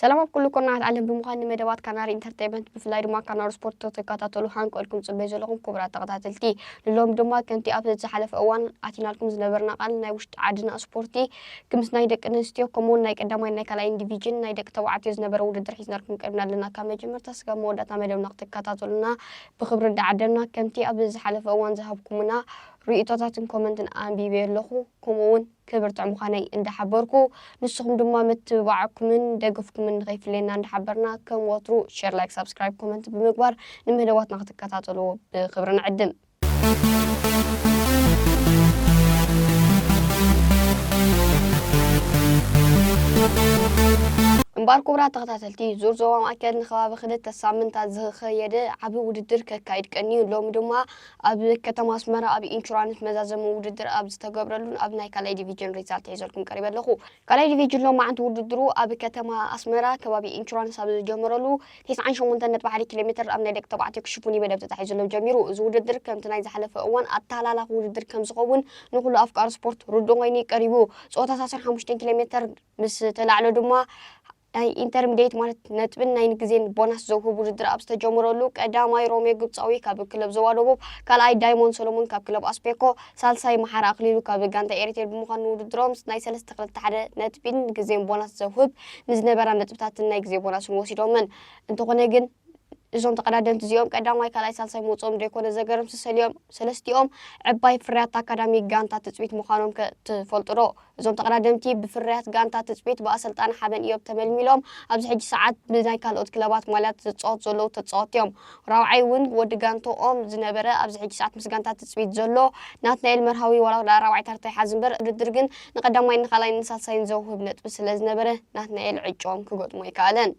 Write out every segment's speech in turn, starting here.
ሰላም ኣብ ኩሉ ኮርናዓት ዓለም ብምዃን ንመደባት ካናሪ ኢንተርቴይመንት ብፍላይ ድማ ካናሪ ስፖርት ተከታተሉ ሃንቀልኩም ጽበይ ዘለኹም ክቡራት ተኸታተልቲ፣ ንሎም ድማ ከምቲ ኣብ ዝሓለፈ እዋን ኣቲናልኩም ዝነበርና ቃል ናይ ውሽጢ ዓድና ስፖርቲ ክምስ ናይ ደቂ ኣንስትዮ ከምኡውን ናይ ቀዳማይ ናይ ካልኣይን ዲቪዥን ናይ ደቂ ተባዕትዮ ዝነበረ ውድድር ሒዝናልኩም ቀርብና ኣለና። ካብ መጀመርታ ስጋብ መወዳእታ መደብና ክትከታተሉና ብኽብሪ እንዳዓደምና ከምቲ ኣብ ዝሓለፈ እዋን ዝሃብኩምና ርእይቶታትን ኮመንትን ኣንቢበ ኣለኹ። ከምኡ እውን ክብርትዕ ምዃነይ እንዳሓበርኩ ንስኹም ድማ ምትብባዕኩምን ደገፍኩምን ንኸይፍለየና እንዳሓበርና ከም ወትሩ ሸር፣ ላይክ፣ ሳብስክራይብ፣ ኮመንት ብምግባር ንመደባትና ክትከታተልዎ ብኽብሪ ንዕድም። እምበኣር ክቡራት ተኸታተልቲ፣ ዙር ዞባ ማእከል ንከባቢ ክልተ ሳምንታት ዝኸየደ ዓቢ ውድድር ከካይድ ቀንዩ። ሎሚ ድማ ኣብ ከተማ ኣስመራ ኣብ ኢንሹራንስ መዛዘሚ ውድድር ኣብ ዝተገብረሉን ኣብ ናይ ካልኣይ ዲቪዥን ሪዛልት ሒዘልኩም ቀሪበ ኣለኹ። ካልኣይ ዲቪዥን ሎማዓንቲ ውድድሩ ኣብ ከተማ ኣስመራ ከባቢ ኢንሹራንስ ኣብ ዝጀመረሉ፣ ተስዓን ሸሞንተን ነጥቢ ሓደ ኪሎ ሜትር ኣብ ናይ ደቂ ተባዕትዮ ክሽፉን መደብ ተታሒዙሎም ጀሚሩ። እዚ ውድድር ከምቲ ናይ ዝሓለፈ እዋን ኣተሃላላኺ ውድድር ከም ዝኸውን ንኹሉ ኣፍቃሪ ስፖርት ርዱእ ኮይኑ ቀሪቡ። ጸወታታት ሓሙሽተ ኪሎ ሜትር ምስ ተላዕሎ ድማ ናይ ኢንተርሚዲየት ማለት ነጥብን ናይ ግዜን ቦናስ ዘውህብ ውድድር ኣብ ዝተጀመረሉ፣ ቀዳማይ ሮሜ ግብጻዊ ካብ ክለብ ዞባ ደቡብ፣ ካልኣይ ዳይሞንድ ሰሎሞን ካብ ክለብ ኣስፔኮ፣ ሳልሳይ መሓሪ ኣክሊሉ ካብ ጋንታ ኤሪቴል ብምዃን ንውድድሮም ናይ ሰለስተ ክልተ ሓደ ነጥቢን ግዜን ቦናስ ዘውህብ ንዝነበራ ነጥብታትን ናይ ግዜ ቦናስን ወሲዶመን። እንተኾነ ግን እዞም ተቐዳደምቲ እዚኦም ቀዳማይ፣ ካልኣይ፣ ሳልሳይ መውፅኦም ዘይኮነ ዘገርም፣ ሰሰሊኦም ሰለስቲኦም ዕባይ ፍርያት ኣካዳሚ ጋንታ ትፅቢት ምዃኖም ከ ትፈልጡ ዶ? እዞም ተቐዳደምቲ ብፍርያት ጋንታ ትፅቢት ብኣሰልጣኒ ሓበን እዮብ ተመልሚሎም ኣብዚ ሕጂ ሰዓት ብናይ ካልኦት ክለባት ማልያት ዝፃወቱ ዘለዉ ተፃወትቲ እዮም። ራብዓይ እውን ወዲ ጋንቶኦም ዝነበረ ኣብዚ ሕጂ ሰዓት ምስ ጋንታ ትፅቢት ዘሎ ናትናኤል መርሃዊ ዋላ ራብዓይ ታርታ ይሓዝ እምበር ውድድር ግን ንቐዳማይ ንኻልኣይ ንሳልሳይን ዘውህብ ነጥቢ ስለ ዝነበረ ናትናኤል ዕጭኦም ክገጥሞ ኣይከኣለን።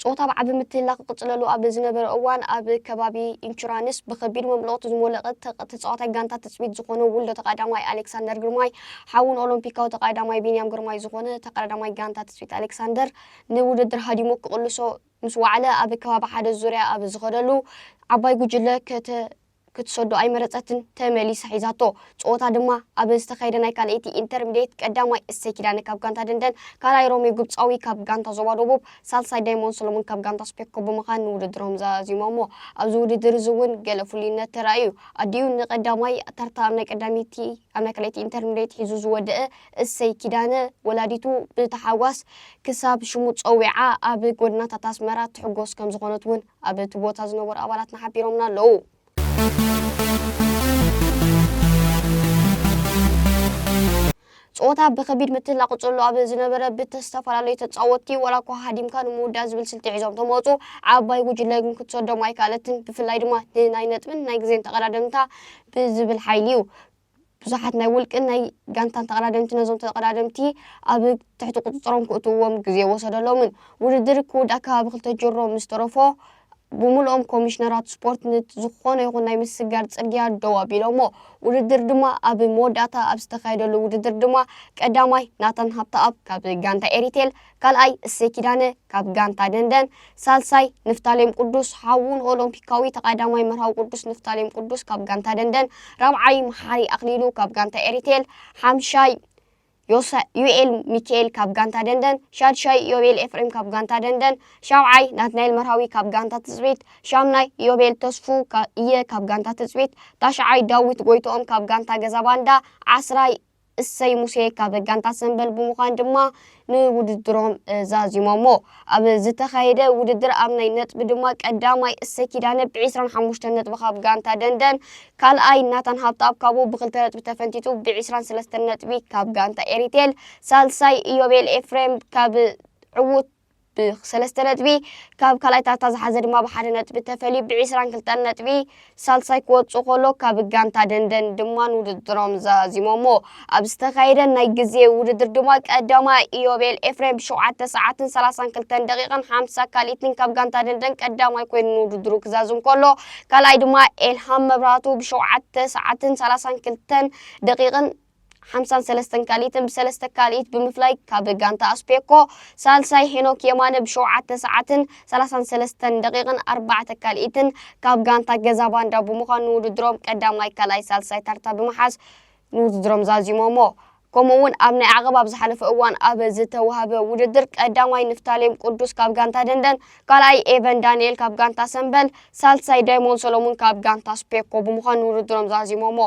ጾታ ብዓቢ ምትህልላኽ ክቕጽለሉ ኣብ ዝነበረ እዋን፣ ኣብ ከባቢ ኢንሹራንስ ብኸቢድ መምለቕቱ ዝሞለቐ ተቕ-፣ ተጻዋታይ ጋንታ ትጽቢት ዝኾነ ውልዶ ተቐዳማይ ኣሌክሳንደር ግርማይ፣ ሓውን ኦሎምፒካዊ ተቐዳማይ ቢንያም ግርማይ ዝኾነ ተቐዳማይ ጋንታ ትጽቢት ኣሌክሳንደር፣ ንውድድር ሃዲሙ ክቕልሶ ምስ ወዓለ፣ ኣብ ከባቢ ሓደ ዙርያ ኣብ ዝኸደሉ፣ ዓባይ ጉጅለ ከተ-፣ ክትሰዶ ኣይመረጸትን፣ ተመሊሳ ሒዛቶ። ጸወታ ድማ ኣብ ዝተኻየደ ናይ ካልኣይቲ ኢንተርሚዲየት ቀዳማይ እሰይ ኪዳነ ካብ ጋንታ ደንደን፣ ካልኣይ ሮሜ ግብጻዊ ካብ ጋንታ ዞባ ደቡብ፣ ሳልሳይ ዳይሞንድ ሰሎሞን ካብ ጋንታ ስፔኮ ብምዃን ንውድድሮም ዛዚሞሞ። ኣብዚ ውድድር እዚ እውን ገለ ፍሉይነት ተራእዩ። ኣዲኡ ንቀዳማይ ተርታ ኣብ ናይ ቀዳመይቲ፣ ኣብ ናይ ካልኣይቲ ኢንተርሚዲየት ሒዙ ዝወደአ እሰይ ኪዳነ፣ ወላዲቱ ብተሓዋስ ክሳብ ሽሙ ጸዊዓ ኣብ ጎደናታት ኣስመራ ትሕጎስ ከም ዝኾነት እውን ኣብ እቲ ቦታ ዝነበሩ ኣባላትና ሓቢሮምና ኣለዉ። ጸወታ ብኸቢድ ምትላቕ ጽሎ ኣብ ዝነበረ ብተፈላለዩ ተጻወትቲ ዋላ እኳ ሃዲምካ ንምውዳእ ዝብል ስልቲ ሒዞም ተመጹ፣ ዓባይ ጉጅለ ግን ክትሰዶም ኣይከኣለትን። ብፍላይ ድማ ንናይ ነጥብን ናይ ግዜን ተቐዳደምታ ብዝብል ሓይሊ እዩ። ብዙሓት ናይ ውልቅን ናይ ጋንታን ተቐዳደምቲ ነዞም ተቐዳደምቲ ኣብ ትሕቲ ቁጽጽሮም ክእትውዎም ግዜ ወሰደሎምን። ውድድር ክውዳእ ከባቢ ክልተ ጅሮ ምስ ተረፎ፣ ብምልኦም ኮሚሽነራት ስፖርት ነት ዝኾነ ይኹን ናይ ምስግጋር ጽርግያ ደው ኣቢሎሞ። ውድድር ድማ ኣብ መወዳእታ ኣብ ዝተኻየደሉ ውድድር ድማ ቀዳማይ ናታን ሃብተኣብ ካብ ጋንታ ኤሪቴል፣ ካልኣይ እሴ ኪዳነ ካብ ጋንታ ደንደን፣ ሳልሳይ ንፍታሌም ቅዱስ ሓውን ኦሎምፒካዊ ተቐዳማይ መርሃዊ ቅዱስ ንፍታሌም ቅዱስ ካብ ጋንታ ደንደን፣ ራብዓይ መሓሪ ኣኽሊሉ ካብ ጋንታ ኤሪቴል፣ ሓምሻይ ዮሳ-፣ ዩኤል ሚካኤል ካብ ጋንታ ደንደን፣ ሻድሻይ ዮቤል ኤፍሬም ካብ ጋንታ ደንደን፣ ሻብዓይ ናትናኤል መርሃዊ ካብ ጋንታ ትጽቢት፣ ሻምናይ ዮቤል ተስፉ ካ-፣ እየ ካብ ጋንታ ትጽቢት፣ ታሽዓይ ዳዊት ጎይትኦም ካብ ጋንታ ገዛ ባንዳ፣ ዓስራይ እሰይ ሙሴ ካብ ጋንታ ሰምበል ብምዃን ድማ ንውድድሮም ዛዚሞሞ። ኣብ ዝተኻየደ ውድድር ኣብ ናይ ነጥቢ ድማ ቀዳማይ እሰይ ኪዳነ ብ ዕስራን ሓሙሽተን ነጥቢ ካብ ጋንታ ደንደን፣ ካልኣይ ናታን ሃብተኣብ ካብኡ ብክልተ ነጥቢ ተፈንቲቱ ብ ዕስራን ሰለስተን ነጥቢ ካብ ጋንታ ኤሪቴል፣ ሳልሳይ ኢዮቤል ኤፍሬም ካብ ዕዉት ብሰለስተ ነጥቢ፣ ካብ ካልኣይ ታርታ ዝሓዘ ድማ ብሓደ ነጥቢ ተፈልዩ ብ22 ነጥቢ ሳልሳይ ክወጽእ ከሎ፣ ካብ ጋንታ ደንደን ድማ ንውድድሮም ዛዚሞሞ። ኣብ ዝተኻየደ ናይ ግዜ ውድድር ድማ ቀዳማይ ኢዮቤል ኤፍሬም ብ7 ሰዓትን 32 ደቂቕን 50 ካልኢትን ካብ ጋንታ ደንደን ቀዳማይ ኮይኑ ንውድድሩ ክዛዝም ከሎ፣ ካልኣይ ድማ ኤልሃም መብራቱ ብ7 ሰዓትን 32 ደቂቕን ሓምሳን ሰለስተን ካልኢትን ብሰለስተ ካልኢት ብምፍላይ ካብ ጋንታ ኣስፔኮ፣ ሳልሳይ ሄኖክ የማነ ብ7 ሰዓትን 33 ደቂቕን ኣርባዕተ ካልኢትን ካብ ጋንታ ገዛ ባንዳ ብምዃን ንውድድሮም ቀዳማይ፣ ካልኣይ፣ ሳልሳይ ታርታ ብምሓዝ ንውድድሮም ዛዚሞሞ። ከምኡ እውን ኣብ ናይ ዓቐብ ኣብ ዝሓለፈ እዋን ኣብ ዝተዋህበ ውድድር ቀዳማይ ንፍታሌም ቅዱስ ካብ ጋንታ ደንደን፣ ካልኣይ ኤቨን ዳንኤል ካብ ጋንታ ሰምበል፣ ሳልሳይ ዳይሞን ሰሎሙን ካብ ጋንታ ስፔኮ ብምዃን ንውድድሮም ዛዚሞሞ።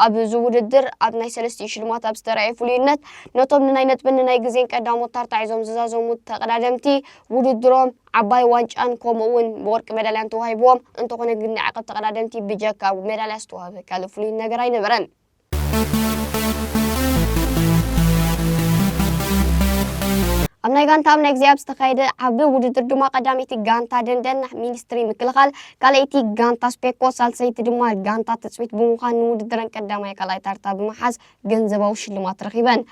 ኣብዚ ውድድር ኣብ ናይ ሰለስቲኡ ሽልማት ኣብ ዝተረኣየ ፍሉይነት ነቶም ንናይ ነጥብን ንናይ ግዜን ቀዳሞት ታርታ ሒዞም ዝዛዘሙ ተቐዳደምቲ ውድድሮም ዓባይ ዋንጫን ከምኡ እውን ብወርቂ ሜዳልያን ተዋሂብዎም። እንተኾነ ግን ናይ ዓቐብ ተቐዳደምቲ ብጀካ ሜዳልያ ዝተዋህበ ካልእ ፍሉይ ነገር ኣይነበረን። ኣብ ናይ ጋንታ ኣብ ናይ ግዜ ኣብ ዝተኻየደ ዓቢ ውድድር ድማ ቀዳመይቲ ጋንታ ደንደን ሚኒስትሪ ምክልኻል፣ ካልኣይቲ ጋንታ ስፔኮ፣ ሳልሰይቲ ድማ ጋንታ ትጽቢት ብምዃን ንውድድረን ቀዳማይ ካልኣይ ታርታ ብምሓዝ ገንዘባዊ ሽልማት ረኺበን።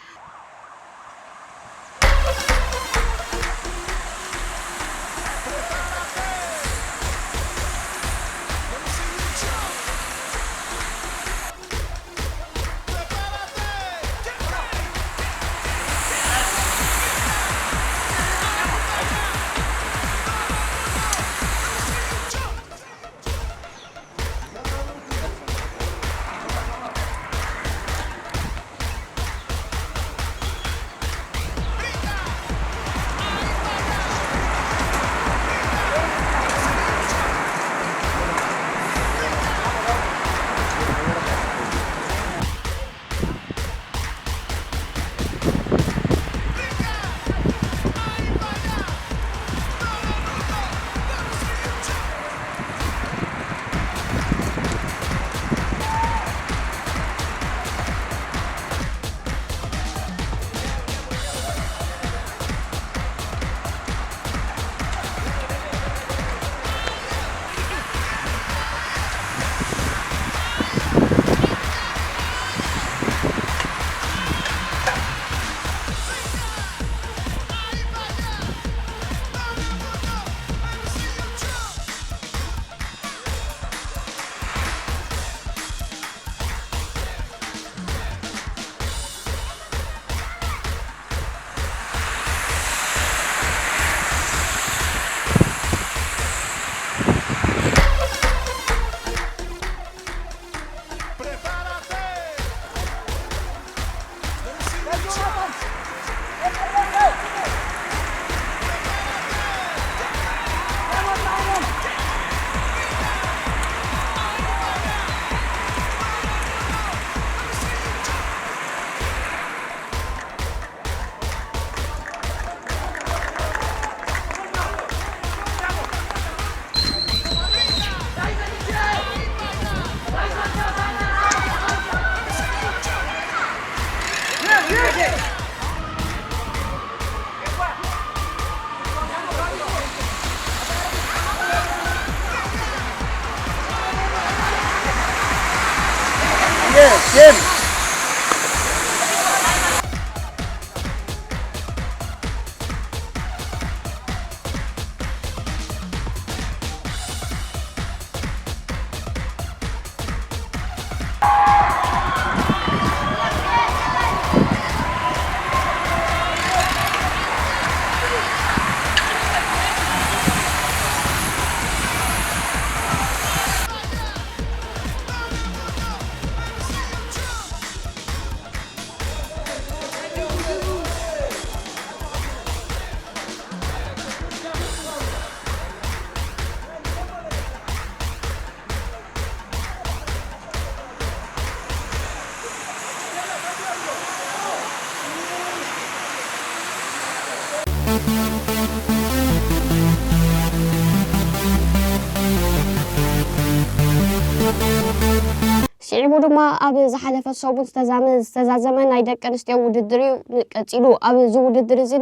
ስዒቡ ድማ ኣብ ዝሓለፈ ሰሙን ዝተዛመ-፣ ዝተዛዘመ ናይ ደቂ ኣንስትዮ ውድድር እዩ ቀጺሉ። ኣብዚ ውድድር እዚ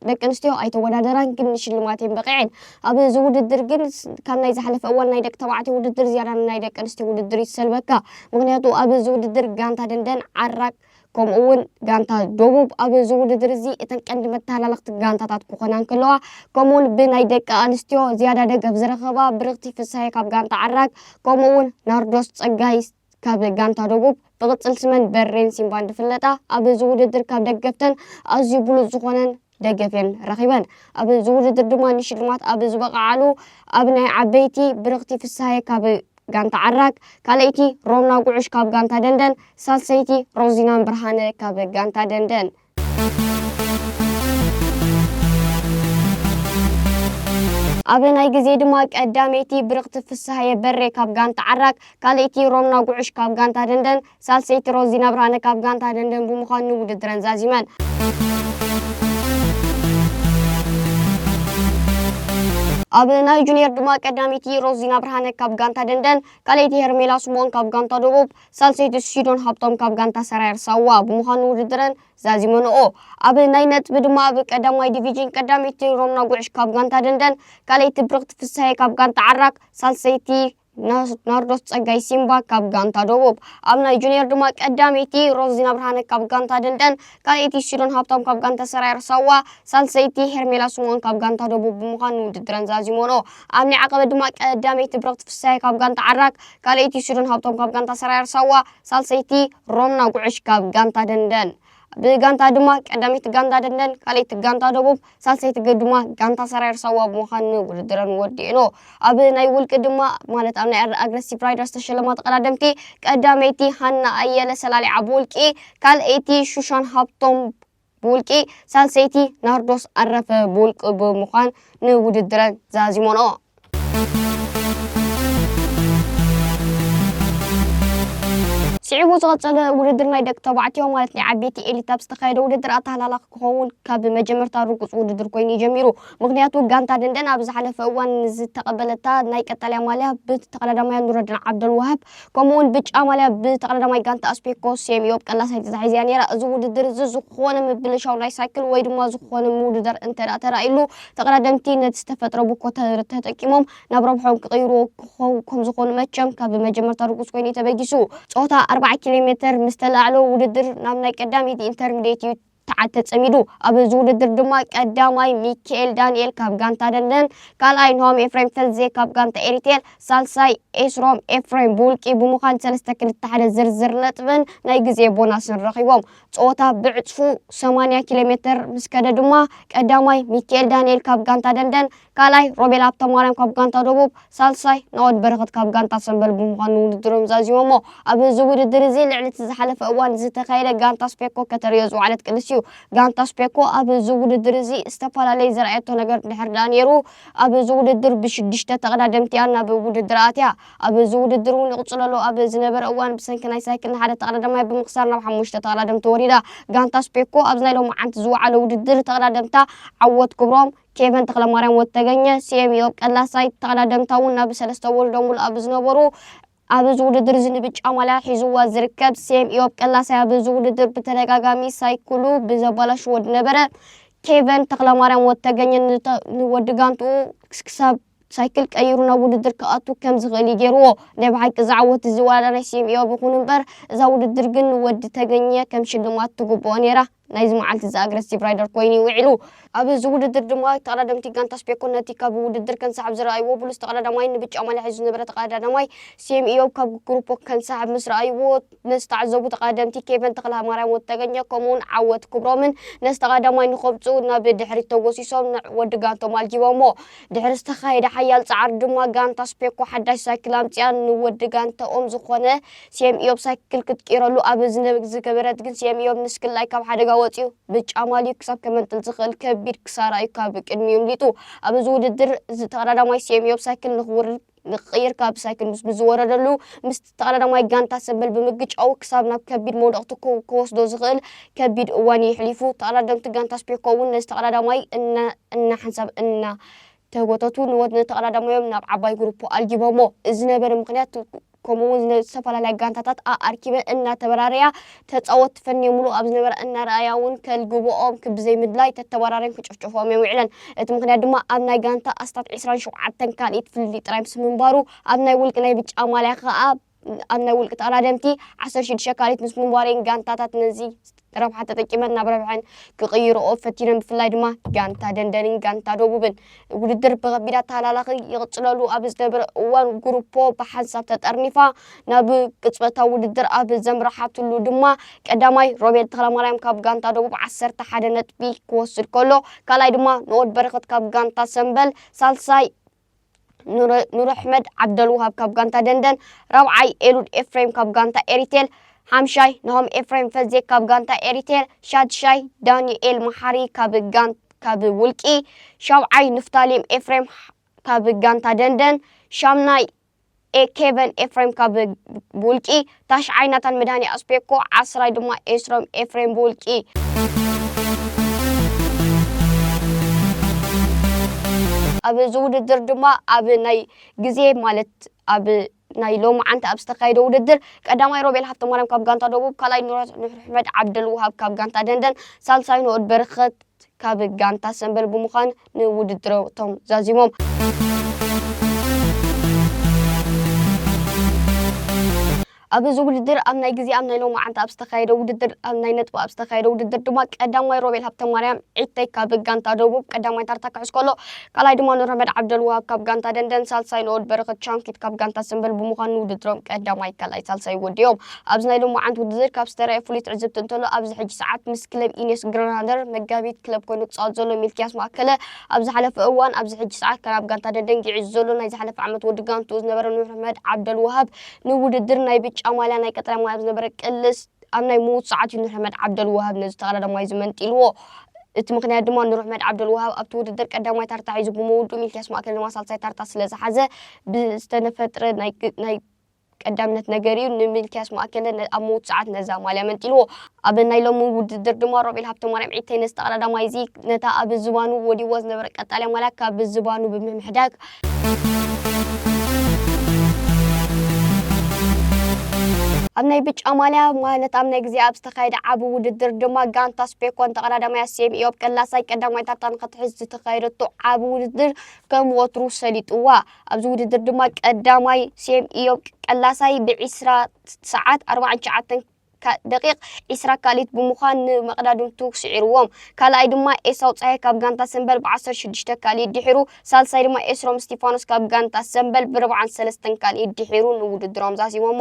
ደቂ ኣንስትዮ ኣይተወዳደራን፣ ግን ንሽልማት እየን በቒዐን። ኣብ እዚ ውድድር ግን ስ-፣ ካብ ናይ ዝሓለፈ እዋን ናይ ደቂ ተባዕትዮ ውድድር ዝያዳ ናይ ደቂ ኣንስትዮ ውድድር እዩ ዝሰልበካ። ምኽንያቱ ኣብ እዚ ውድድር ጋንታ ደንደን ዓራግ ከምኡ እውን ጋንታ ደቡብ ኣብ እዚ ውድድር እዚ እተን ቀንዲ መተላለኽቲ ጋንታታት ክኾና እንከለዋ፣ ከምኡ እውን ብናይ ደቂ ኣንስትዮ ዝያዳ ደገፍ ዝረኸባ ብርኽቲ ፍስሃየ ካብ ጋንታ ዓራግ ከምኡ እውን ናርዶስ ጸጋይ ካብ ጋንታ ደቡብ ብቕጽል ስመን በሬን ሲምባን ዝፍለጣ ኣብ እዚ ውድድር ካብ ደገፍተን ኣዝዩ ብሉጽ ዝኾነን ደገፍ እየን ረኺበን። ኣብ እዚ ውድድር ድማ ንሽልማት ኣብ ዝበቕዓሉ ኣብ ናይ ዓበይቲ ብርኽቲ ፍስሃየ ካብ ጋንታ ዓራግ፣ ካልኣይቲ ሮምና ጉዑሽ ካብ ጋንታ ደንደን፣ ሳልሰይቲ ሮዚናን ብርሃነ ካብ ጋንታ ደንደን። ኣብ ናይ ግዜ ድማ ቀዳመይቲ ብርኽቲ ፍስሃየ በሬ ካብ ጋንታ ዓራግ፣ ካልኣይቲ ሮምና ጉዑሽ ካብ ጋንታ ደንደን፣ ሳልሰይቲ ሮዚና ብርሃነ ካብ ጋንታ ደንደን ብምዃን ንውድድረን ዛዚመን። ኣብ ናይ ጁኒየር ድማ ቀዳመይቲ ሮዚና ብርሃነ ካብ ጋንታ ደንደን፣ ካልኣይቲ ሄርሜላ ስምኦን ካብ ጋንታ ደቡብ፣ ሳልሰይቲ ሲዶን ሃብቶም ካብ ጋንታ ሰራየር ሳዋ ብምዃን ንውድድረን ዛዚመንኦ። ኣብ ናይ ነጥቢ ድማ ኣብ ቀዳማይ ዲቪዥን ቀዳመይቲ ሮምና ጉዕሽ ካብ ጋንታ ደንደን፣ ካልኣይቲ ብርኽቲ ፍስሃየ ካብ ጋንታ ዓራግ፣ ሳልሰይቲ ናስ-፣ ናርዶስ ጸጋይ ሲምባ ካብ ጋንታ ደቡብ። ኣብ ናይ ጁኒየር ድማ ቀዳመይቲ ሮዚና ብርሃነ ካብ ጋንታ ደንደን፣ ካልኣይቲ ሲዶን ሃብቶም ካብ ጋንታ ሰራየር ሳዋ፣ ሳልሰይቲ ሄርሜላ ስምኦን ካብ ጋንታ ደቡብ ብምዃን ንውድድረን ዛዚሞንኦ። ኣብ ናይ ዓቐበት ድማ ቀዳመይቲ ብርኽቲ ፍስሃየ ካብ ጋንታ ዓራግ፣ ካልኣይቲ ሲዶን ሃብቶም ካብ ጋንታ ሰራየር ሳዋ፣ ሳልሰይቲ ሮምና ጉዕሽ ካብ ጋንታ ደንደን። ብጋንታ ድማ ቀዳመይቲ ጋንታ ደንደን፣ ካልኣይቲ ጋንታ ደቡብ፣ ሳልሰይቲ ግ-፣ ድማ ጋንታ ሰራየር ሳዋ ብምዃን ውድድረን ወዲእኖ። ኣብ ናይ ውልቂ ድማ፣ ማለት ኣብ ናይ ኣግረሲቭ ራይደር ዝተሸለማ ተቐዳደምቲ፣ ቀዳመይቲ ሃና ኣየለ ሰላሊዓ ብውልቂ፣ ካልኣይቲ ሹሻን ሃብቶም ብውልቂ፣ ሳልሰይቲ ናርዶስ ኣረፈ ብውልቂ ብምዃን ንውድድረን ዛዚሞንኦ። ስዒቡ ዝቐጸለ ውድድር ናይ ደቂ ተባዕትዮ፣ ማለት ናይ ዓበይቲ ኤሊት ኣብ ዝተኻየደ ውድድር ኣተሃላላ ክኸውን ካብ መጀመርታ ርጉጽ ውድድር ኮይኑ እዩ ጀሚሩ። ምኽንያቱ ጋንታ ደንደን ኣብ ዝሓለፈ እዋን ዝተቐበለታ ናይ ቀጠልያ ማልያ ብተቐዳዳማያ ኑረዲን ዓብደልዋሃብ፣ ከምኡውን ብጫ ማልያ ብተቐዳዳማይ ጋንታ ኣስፔኮ ሴም ኢዮብ ቀላሳይ ተታሒዛ ነይራ። እዚ ውድድር እዚ ዝኾነ ምብልሻው ናይ ሳይክል ወይ ድማ ዝኾነ ምውድዳር እንተ ደኣ ተራእዩሉ፣ ተቐዳደምቲ ነቲ ዝተፈጥረ ብኮ ተ-፣ ተጠቂሞም ናብ ረብሖም ክቕይርዎ ክኸው-፣ ከም ዝኾኑ መቸም ካብ መጀመርታ ርጉጽ ኮይኑ እዩ ተበጊሱ። ጸወታ ኣርባዓ ኪሎ ሜተር ምስ ተላዕሎ ውድድር ናብ ናይ ቀዳመይቲ ኢንተርሚዲየት እዩ ተዓል ተጸሚዱ። ኣብ እዚ ውድድር ድማ ቀዳማይ ሚካኤል ዳንኤል ካብ ጋንታ ደንደን፣ ካልኣይ ኖሃም ኤፍሬም ፈልዜ ካብ ጋንታ ኤሪቴል፣ ሳልሳይ ኤስሮም ኤፍሬም ብውልቂ ብምዃን ሰለስተ ክልተ ሓደ ዝርዝር ነጥብን ናይ ግዜ ቦናስን ረኺቦም። ጸወታ ብዕጽፉ ሰማንያ ኪሎ ሜተር ምስ ከደ ድማ ቀዳማይ ሚካኤል ዳንኤል ካብ ጋንታ ደንደን፣ ካልኣይ ሮቤል ሃብተማርያም ካብ ጋንታ ደቡብ፣ ሳልሳይ ናኦድ በረኸት ካብ ጋንታ ሰምበል ብምዃን ንውድድሮም ዛዚሞሞ። ኣብ እዚ ውድድር እዚ ልዕሊ እቲ ዝሓለፈ እዋን ዝተኻየደ ጋንታ ስፔኮ ከተርእዮ ዝወዓለት ቅልስ እዩ። ጋንታ ስፔኮ ኣብ እዚ ውድድር እዚ ዝተፈላለየ ዘርኣየቶ ነገር ድሕር ደኣ ነይሩ፣ ኣብ እዚ ውድድር ብሽዱሽተ ተቐዳደምቲ እያ ናብ ውድድር ኣትያ። ኣብ እዚ ውድድር እውን ይቕጽለሉ ኣብ ዝነበረ እዋን ብሰንኪ ናይ ሳይክል ንሓደ ተቐዳዳማይ ብምኽሳር ናብ ሓሙሽተ ተቐዳደምቲ ወሪዳ። ጋንታ ስፔኮ ኣብዚ ናይ ሎማዓንቲ ዝወዓለ ውድድር ተቐዳደምታ ዓወት ክብሮም፣ ኬቨን ተኽለማርያም ወተገኘ፣ ሴም ኢዮብ ቀላሳይ ተቐዳደምታ እውን ናብ ሰለስተ ወሪዶምሉ ኣብ ዝነበሩ፣ ኣብ እዚ ውድድር እዚ ንብጫ ማልያ ሒዝዋ ዝርከብ ሴም ኢዮብ ቀላሳይ ኣብ እዚ ውድድር ብተደጋጋሚ ሳይክሉ ብዘባላሽዎ ዝነበረ ኬቨን ተኽለማርያም ወተገኘ ንተ-፣ ንወዲ ጋንትኡ ክሳብ ሳይክል ቀይሩ ናብ ውድድር ክኣቱ ከም ዝኽእል እዩ ገይርዎ። ናይ ብሓቂ እዚ ዓወት እዚ ዋላ ናይ ሴም ኢዮብ ይኹን እምበር፣ እዛ ውድድር ግን ንወዲ ተገኘ ከም ሽልማት ትግብኦ ነይራ። ናይዚ መዓልቲ እዚ ኣግረሲቭ ራይደር ኮይኑ እዩ ውዒሉ። ኣብ እዚ ውድድር ድማ ተቐዳደምቲ ጋንታ ስፔኮ ነቲ ካብ ውድድር ከንሳሕብ ዝረኣይዎ ብሉጽ ተቐዳዳማይ ንብጫ ማልያ ሒዙ ዝነበረ ተቐዳዳማይ ሴም ኢዮብ ካብ ግሩፖ ከንሳሕብ ምስ ረኣይዎ፣ ንዝተዓዘቡ ተቐዳደምቲ ኬቨን ተኽለማርያም ወተገኘ ከምኡውን ዓወት ክብሮምን ነዚ ተቐዳዳማይ ንኸምጽኡ ናብ ድሕሪት ተጎሲሶም ን-፣ ወዲ ጋንቶም ኣልጊቦሞ። ድሕሪ ዝተኻየደ ሓያል ጻዕሪ ድማ ጋንታ ስፔኮ ሓዳሽ ሳይክል ኣምጺኣ ንወዲ ጋንታኦም ዝኾነ ሴም ኢዮብ ሳይክል ክትቅይረሉ ኣብ ዝነ-፣ ዝገበረት ግን ሴም ኢዮብ ንስክላይ ካብ ሓደጋ ወጺኡ ብጫ ማልዩ ክሳብ ከመንጥል ዝኽእል ከቢድ ክሳራ እዩ ካብ ቅድሚኡ ኣምሊጡ። ኣብ እዚ ውድድር እዚ ተቐዳዳማይ ሴም ኢዮብ ሳይክል ንኽውርድ ንክቕይር ካብ ሳይክል ምስ ብዝወረደሉ ምስ ተቐዳዳማይ ጋንታ ሰምበል ብምግጫው ክሳብ ናብ ከቢድ መውደቕቲ ክው-፣ ክወስዶ ዝኽእል ከቢድ እዋን እዩ የሕሊፉ። ተቐዳደምቲ ጋንታ ስፔኮ እውን ነዚ ተቐዳዳማይ እና-፣ እናሓንሳብ እናተጎተቱ ንወድ-፣ ንተቐዳዳማዮም ናብ ዓባይ ግሩፖ ኣልጊቦሞ። እዚ ነበረ ምኽንያት ከምኡ እውን ዝተፈላለዩ ጋንታታት ኣኣርኪበን እናተበራረያ፣ ተጻወትቲ ፈንዮምሉ ኣብ ዝነበረ እናረኣያ እውን ከልግብኦም ብዘይምድላይ ተተበራርየን ክጭፍጭፍኦም እየን ውዒለን። እቲ ምኽንያት ድማ ኣብ ናይ ጋንታ ኣስታት ዕስራን ሸውዓተን ካልኢት ፍልልይ ጥራይ ምስ ምንባሩ፣ ኣብ ናይ ውልቂ ናይ ብጫ ማልያ ከኣ ኣብ ናይ ውልቂ ተቐዳደምቲ ዓሰርተ ሽዱሽተ ካልኢት ምስ ምንባሩ እየን ጋንታታት ነዚ ረብሓ ተጠቂመን ናብ ረብሐን ክቕይርኦ ፈቲነን። ብፍላይ ድማ ጋንታ ደንደንን ጋንታ ደቡብን። ውድድር ብኸቢድ ኣተሃላላኺ ይቕጽለሉ ኣብ ዝነበረ እዋን፣ ግሩፖ ብሓንሳብ ተጠርኒፋ። ናብ ቅጽበታዊ ውድድር ኣብ ዘምራሓትሉ ድማ፣ ቀዳማይ ሮቤል ተኽለማርያም ካብ ጋንታ ደቡብ ዓሰርተ ሓደ ነጥቢ ክወስድ ከሎ፣ ካልኣይ ድማ ንኦድ በረኸት ካብ ጋንታ ሰምበል፣ ሳልሳይ ኑረ-፣ ኑረሕመድ ዓብደልውሃብ ካብ ጋንታ ደንደን፣ ራብዓይ ኤሉድ ኤፍሬም ካብ ጋንታ ኤሪቴል፣ ሓምሻይ ናሆም ኤፍሬም ፈዜ ካብ ጋንታ ኤሪቴል፣ ሻድሻይ ዳንኤል መሓሪ ካብ ጋን-፣ ካብ ውልቂ፣ ሻብዓይ ንፍታሌም ኤፍሬም ካብ ጋንታ ደንደን፣ ሻምናይ ኤ-፣ ኬቨን ኤፍሬም ካብ ብውልቂ፣ ታሽዓይ ናታን መድሃኒ ኣስፔኮ፣ ዓስራይ ድማ ኤስሮም ኤፍሬም ብውልቂ። ኣብ እዚ ውድድር ድማ ኣብ ናይ ግዜ፣ ማለት ኣብ ናይ ሎማዓንቲ ኣብ ዝተኻየደ ውድድር፣ ቀዳማይ ሮቤል ሃብተማርያም ካብ ጋንታ ደቡብ፣ ካልኣይ ኑረ-፣ ኑረሕመድ ዓብደልውሃብ ካብ ጋንታ ደንደን፣ ሳልሳይ ንኦድ በረኸት ካብ ጋንታ ሰምበል ብምዃን ንውድድሮም ዛዚሞም። ኣብ እዚ ውድድር ኣብ ናይ ግዜ ኣብ ናይ ሎማዓንቲ ኣብ ዝተኻየደ ውድድር፣ ኣብ ናይ ነጥቢ ኣብ ዝተኻየደ ውድድር ድማ ቀዳማይ ሮቤል ሃብተማርያም ዒተይ ካብ ጋንታ ደቡብ ቀዳማይ ታርታ ክሕዝ ከሎ፣ ካልኣይ ድማ ኑረሕመድ ዓብደልውሃብ ካብ ጋንታ ደንደን፣ ሳልሳይ ንኦድ በረኸት ቻንኪት ካብ ጋንታ ሰምበል ብምዃን ንውድድሮም ቀዳማይ፣ ካልኣይ፣ ሳልሳይ ወዲኦም። ኣብዚ ናይ ሎማዓንቲ ውድድር ካብ ዝተረኣየ ፍሉይ ትዕዝብቲ እንተሎ፣ ኣብዚ ሕጂ ሰዓት ምስ ክለብ ኢንዮስ ግረናደር መጋቢት ክለብ ኮይኑ ክጻወት ዘሎ ሚልክያስ ማእከለ፣ ኣብ ዝሓለፈ እዋን ኣብዚ ሕጂ ሰዓት ካብ ጋንታ ደንደን ግዒዙ ዘሎ ናይ ዝሓለፈ ዓመት ወዲ ጋንትኡ ዝነበረ ኑረሕመድ ዓብደልውሃብ ንውድድር ናይ ብጫ ማልያ ናይ ቀጠልያ ማልያ ኣብ ዝነበረ ቅልስ ኣብ ናይ ምውጽዓት እዩ ኑረሕመድ ዓብደልውሃብ ነዚ ተቐዳዳማይ እዚ መንጢልዎ። እቲ ምኽንያት ድማ ኑረሕመድ ዓብደልውሃብ ኣብቲ ውድድር ቀዳማይ ታርታ ሒዙ ብምውድኡ፣ ሚልክያስ ማእከለ ድማ ሳልሳይ ታርታ ስለ ዝሓዘ ብዝተነፈጥረ ናይ ግ-፣ ናይ ቀዳምነት ነገር እዩ ንሚልክያስ ማእከለ ነ-፣ ኣብ ምውጽዓት ነዛ ማልያ መንጢልዎ። ኣብ ናይ ሎሚ ውድድር ድማ ሮቤል ሃብተማርያም ዒተይ ነዚ ተቐዳዳማይ እዚ ነታ ኣብ ዝባኑ ወዲዎ ዝነበረ ቀጣልያ ማልያ ካብ ዝባኑ ብምምሕዳግ፣ ኣብ ናይ ብጫ ማልያ፣ ማለት ኣብ ናይ ግዜ ኣብ ዝተኻየደ ዓቢ ውድድር ድማ፣ ጋንታ ስፔኮን ተቐዳዳማያ ሴም ኢዮብ ቀላሳይ ቀዳማይ ታርታ ንኽትሕዝ ዝተኻየደቶ ዓቢ ውድድር ከም ወትሩ ሰሊጥዋ። ኣብዚ ውድድር ድማ ቀዳማይ ሴም ኢዮብ ቀላሳይ ብዒስራ ሰዓት ኣርባዓን ትሽዓተን ካ-፣ ደቂቕ ዒስራ ካልኢት ብምዃን ንመቕዳድምቱ ስዒርዎም። ካልኣይ ድማ ኤሳው ጸሃየ ካብ ጋንታ ሰምበል ብዓሰርተ ሽዱሽተ ካልኢት ድሒሩ፣ ሳልሳይ ድማ ኤስሮም እስቲፋኖስ ካብ ጋንታ ሰምበል ብርብዓን ሰለስተን ካልኢት ድሒሩ ንውድድሮም ዛዚሞሞ።